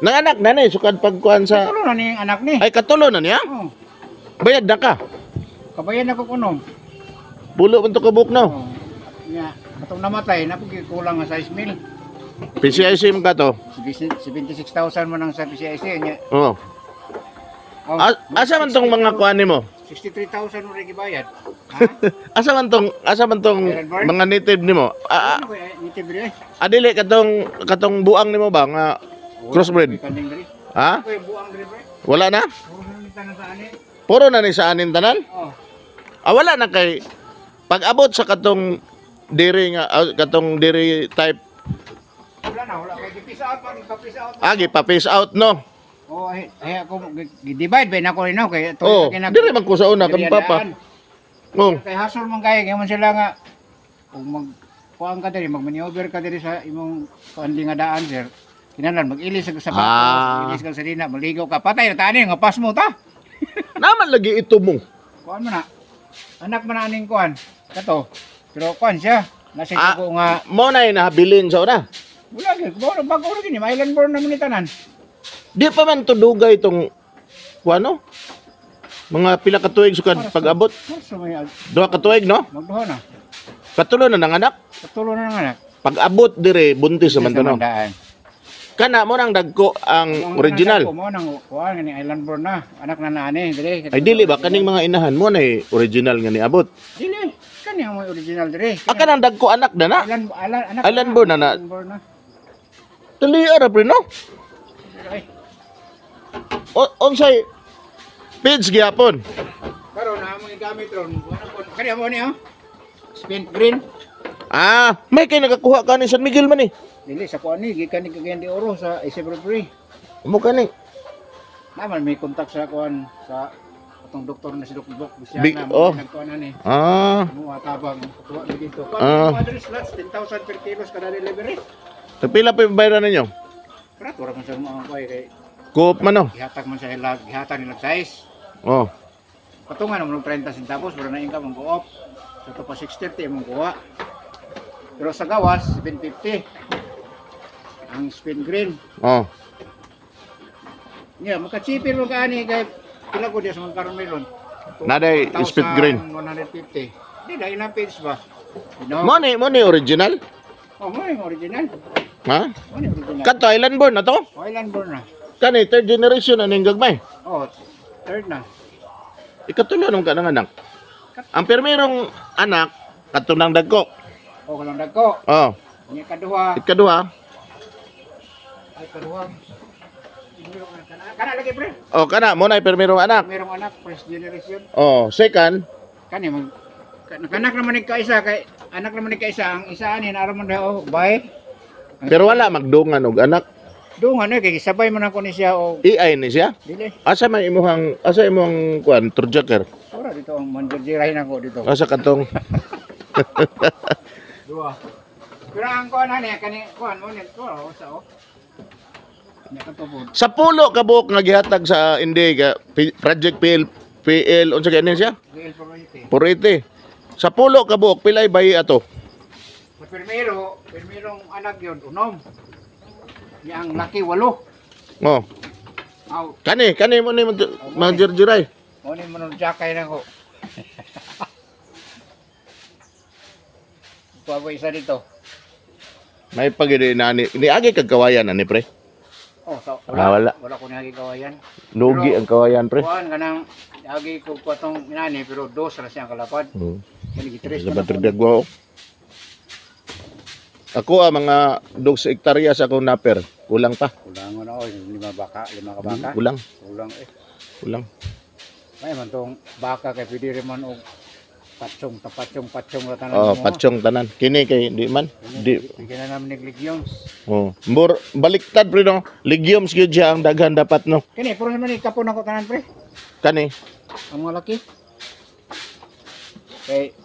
Nanganak na ni sukad pagkuan sa Katulo na ni ang anak ni. Ay, katulo na niya. Oh, Bayad na ka. Kabayan ako kuno. Pulo man to kabuk no. Oh. Nya, katong namatay na pud kulang nga 6 mil. PCIC mo ka to. 76,000 mo nang sa PCIC nya. Oh. Oh, Asa man tong mga kuan nimo? 63,000 mo rin gibayad. Ha? Asa man tong Iron Bird? mga native nimo? Ah, ah, Ano ko native diri? Adili katong buang nimo ba nga crossbreed? Kanding diri. Ha? Ko buang diri, pre. Wala na? Puro na ni tanan sa ani. Puro na ni sa anin tanan? Oh. Ah, wala na kay pag-abot sa katong diri nga katong diri type. Wala na, wala kay gi-peace out man, gi-peace out. Agi pa phase out no. Oh, ay ako gi-divide ba na ko rin kay Oh, diri man ko sa una kan papa. Oh, Kay hasol man kay kay man sila nga kung mag kuan ka diri, mag-maneuver ka diri sa imong kuan nga daan, sir. Kinahanglan mag-ilis sa sapatos, mag-ilis ka sa dina, maligaw ka, patay na tani nga pas mo ta. Naman lagi ito mo. Kuan mo na. Anak man na aning kuan. Kato. Pero kuan siya. Nasa ko nga Mo na nahabilin sa una. Wala gyud, bago bago ra gini, island born naman ni tanan. Di pa man to dugay itong kuano? Mga pila ka tuig sukad pag-abot? Marso may 2 ka tuig no? Magduha na. Katulo na ng anak. Katulo na ng anak. Pag-abot dire buntis naman to no. Daan. Kana mo nang dagko ang original. Mo nang kuan ni island born na. Anak na naani dire. Ay, dili ba kaning mga inahan mo na original nga niabot? Dili. Kani ang original dire. Ah, kanang dagko anak na na. Island island anak. Island born na na. Island born na. Tuli ara pre no. Ay, Unsay page gyapon? Karon na among gigamit ron. Wala po. Kani mo ni oh. Spin green. Ah, may kay nakakuha ka ni San Miguel man eh. Dili sa kuan ni gikan ni Cagayan de Oro sa Isabel Pre. Mo kani. Naman may kontak sa kuan sa atong doktor na si Doc Bok Big- Bisiana oh. mo nagkuan ani. Mo atabang kuha ni dito. Kuan address lots 10,000 per kilos kada delivery. Pila pa yung bayaran ninyo? Pero tura man sa mga kuan kay Coop man no. gihatag man sa ila, gihatag nila size. Oh. Patungan mo 30 centavos para na income ang co-op. Sa to pa 630 imong kuha. Pero sa gawas 750. Ang spin green. Oh. Nya makachipin mo kaani kay pila ko diya sa mga karon meron. Naday spit green. 150. Di na ilang page ba? No. Mo ni original? Oh, mo yung original. Ha? Mo ni original. Kato island born na to? Oh, island born na. Kani third generation na ning gagmay. Oh, third na. Ikatulo nung kanang anak. Ang permirong anak kadto nang dagko. Oh, kanang dagko. Oh, Nya kaduha. Ikaduha. Ay, kaduha. Kana kana lagi, pre. Oh, kana mo na permirong anak. Merong anak first generation. Oh, second. Kani mag kanak naman ni kaisa kay anak naman ni kaisa ang isa ani naara man daw oh, bay. Pero wala magdungan og anak. Dungan eh kay sabay man ako ni siya og AI ni siya. Dili. Asa imong kuan turjaker? Ora dito ang manjirjirahin ako dito. Asa katong Dua. Pero ang kuan ani kani kuan mo ni ko oh, sa oh. Nya kato po. Sa pulo ka buok nga gihatag sa hindi ka Project PL PL unsa kay siya? GL 480. 480. Sa pulo ka buok pilay bayi ato? Sa primero, primerong anak yon unom. Nya ang laki walo. Oh. Aw, Kani kani mo ni manjirjiray. mo ni mo jakay na ko. Kuha ko isa dito. May pagidi na ni niagi kag kawayan ani, pre. Oh, so, Ah, wala. Wala ko nagi kawayan. Lugi ang kawayan, pre. Kuan kanang agi ko pa tong inani pero dos ra siya ang kalapad. Kani gitres Sa Batridagwa. Ako ang mga 2 hektarya sa akong naper. Kulang pa. Kulang na oh, lima baka, lima ka baka. Kulang. Kulang eh. Kulang. May man tong baka kay pwede rin man og patsong tapatsyong patsyong ra tanan Oh, mo. patsyong tanan. Kini kay di man. Di. Bigyan na namin ng legumes. Oh. Bur baliktad pre no. Legumes gyud siya ang daghan dapat no. Kini puro naman ni kapon ako tanan, pre. Kani. Ang mga laki. Kay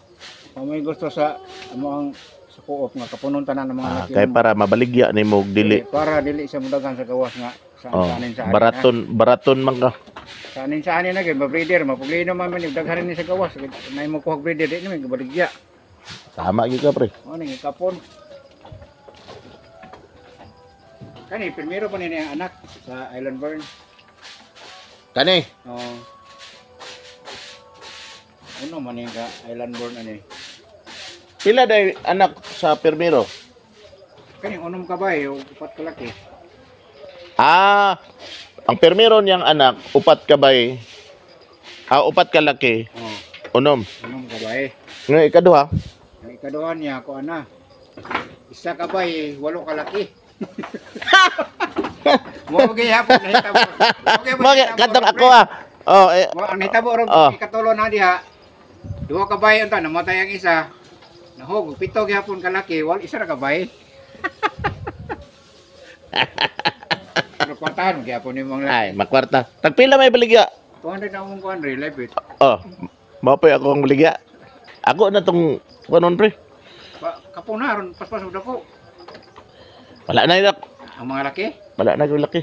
kung may gusto sa amo ang sa co-op nga kapunon tanan ng mga Ah, laki. kay para mabaligya nimo og dili. Kay para dili sa mudagan sa gawas nga sa Oh, sa anin sa anin. baraton baraton man ka. Sa anin sa anin na kay breeder mapuglino man man daghan ni sa gawas. Nay mo kuha breeder di ni baligya. Tama gyud ka, pre. Mo ning kapon. Kani primero pa ni ang anak sa Island Burn. Kani. Oh. Ano man yung ka Island Born ani? Pila day anak sa pirmiro? Kani unom ka ba eh, o upat ka laki. Ah, ang pirmiro niyang anak, upat ka bay. Ah, upat ka laki, Oh, unom. unom ka ba eh. Ngayon ikaduha. Ang ikaduha niya ako ana. Isa ka ba eh, walo ka laki. Mo gihapon nahitabo. Mo Mga katong ako ah. Oh, eh, Mo ang nahitabo ron ikatulo na diha. Duha ka bay unta namatay ang isa. Nahog pito gihapon ka laki, wal isa ra ka bay. Pero kwartahan gihapon ni mga ay, makwarta. Tagpila may baligya. 200 na akong kuan relive it. Oh, mapay ako ang baligya. Ako na tong kunon, pre. Kapuna ron paspas ko. Wala na ina. Ang mga laki. Wala na ko laki.